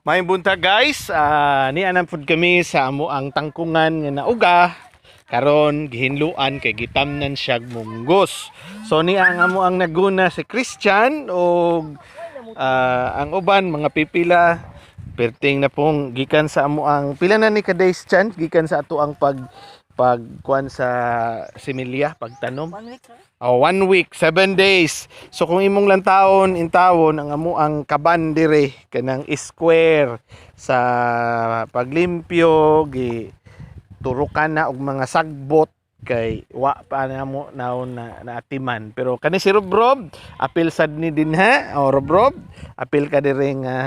Maayong buntag, guys. Ni anam pud kami sa amo ang tangkungan nga nauga karon gihinluan kay gitamnan siya munggos. So ni ang amo ang naguna si Christian og ang uban mga pipila perting na pong gikan sa amo ang pila na ni ka days chan gikan sa ato ang pag pagkuan sa similya, pagtanom. 1 week, sir. Oh, 1 week, 7 days. So kung imong lantawon, intawon ang amo ang kaban dire kanang square sa paglimpyo, gi turukan na og mga sagbot kay wa pa na mo naon na naatiman. Pero kani si Rob Rob, apil sad ni dinha. O Rob Rob, apil ka dire nga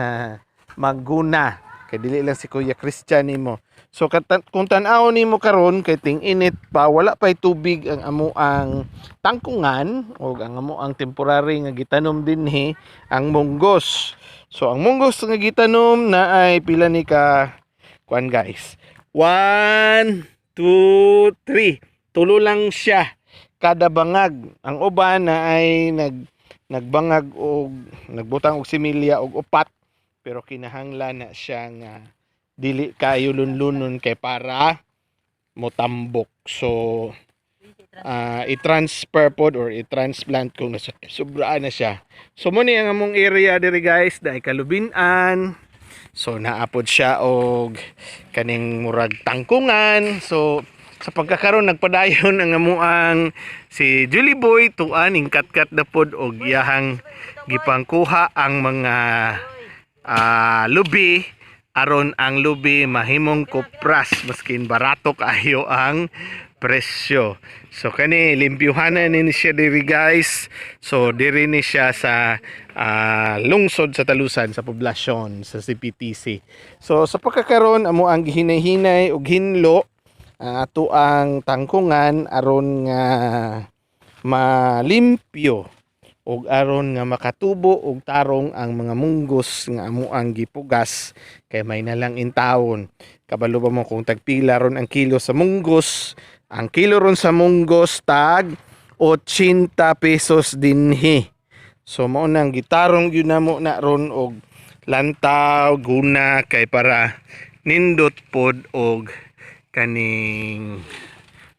magguna kay dili lang si Kuya Christian nimo. So kung tan-aw nimo karon kay ting-init pa, wala pay tubig ang amo ang tangkungan o ang amo ang temporary nga gitanom dinhi ang munggos. So ang munggos nga gitanom na ay pila ni ka kuan, guys? 1, 2, 3. Tulo lang siya kada bangag. Ang uban na ay nagbangag og nagbutang og similya og upat, pero kinahanglan na siya nga dili kayo lunlunon kay para motambok. So i-transfer pod or i-transplant kung nasa sobraan na siya. So mo ni ang among area diri, guys, dahil kalubinan. So naapod siya og kaning murag tangkungan. So sa pagkakaroon nagpadayon ang amuang si Julie Boy tuan ning katkat na pod og iyahang gipangkuha ang mga lubi aron ang lubi mahimong kopras maskin barato kaayo ang presyo. So kani limpyuhanan ni siya diri, guys. So diri ni siya sa lungsod sa Talusan, sa poblasyon sa CPTC. So sa pagkakaron amo ang gihinay-hinay og hinlo ang ato ang tangkungan aron nga malimpyo og aron nga makatubo og tarong ang mga munggos nga amo ang gipugas kay may nalang intawon. Kabalo ba mo kung tagpila ron ang kilo sa munggos? Ang kilo ron sa munggos tag 80 pesos dinhi. So mao nang gitarong gyud namo na ron og lantaw guna kay para nindot pod og kaning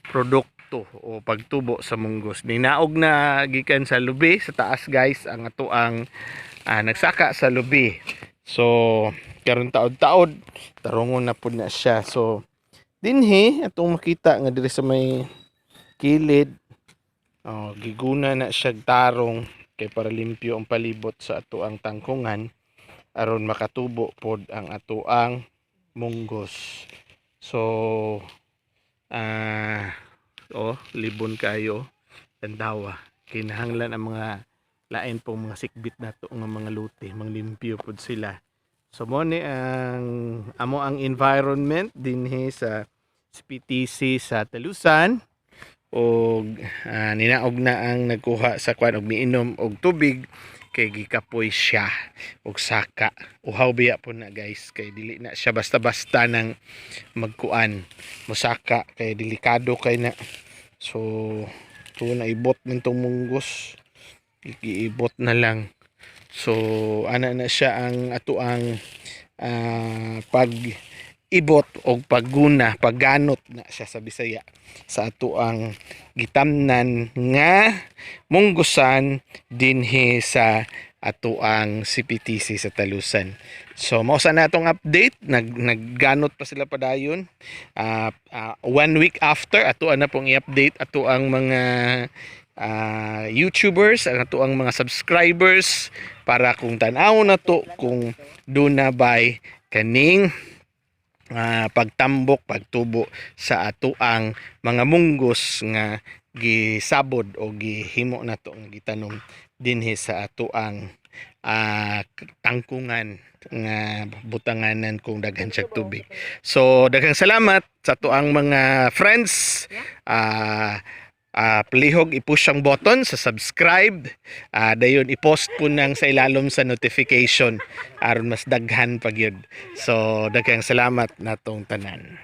produkto o pagtubo sa munggos. Ninaog na gikan sa lubi sa taas, guys, ang ato ang nagsaka sa lubi. So karon taod-taod tarungon na pud na siya. So dinhi atong makita nga diri sa may kilid, oh, giguna na siya tarong kay para limpyo ang palibot sa ato ang tangkungan aron makatubo pod ang ato ang munggos. So oh, libon kayo tandawa, kinahanglan ang mga lain pong mga sikbit nato nga mga luti manglimpyo pod sila. So mo ni ang amo ang environment dinhi sa CPTC sa Talusan og ninaog na ang nagkuha sa kwan og miinom og tubig kay gikapoy siya og saka. Uhaw biya po na, guys, kay dili na siya basta-basta nang magkuan mosaka kay delikado kay na. So to na ibot nitong munggos, iibot na lang. So ana na siya ang ato ang pag ibot og pagguna, pagganot na siya sa Bisaya sa ato ang gitamnan nga munggusan dinhi sa ato ang CPTC sa Talusan. So mao sa na atong update, nagganot pa sila padayon. 1 week after ato na pong i-update ato ang mga YouTubers, ang ato ang mga subscribers para kung tan-aw na to kung duna bay kaning pagtambok, pagtubo sa ato ang mga munggos nga gisabod o gihimo nato nga gitanom dinhi sa ato ang tangkungan nga butanganan kung daghan siya tubig. So daghang salamat sa ato ang mga friends. Palihog i-push ang button sa subscribe. Dayon i-post po nang sa ilalom sa notification aron mas daghan pa gyud. So daghang salamat natong tanan.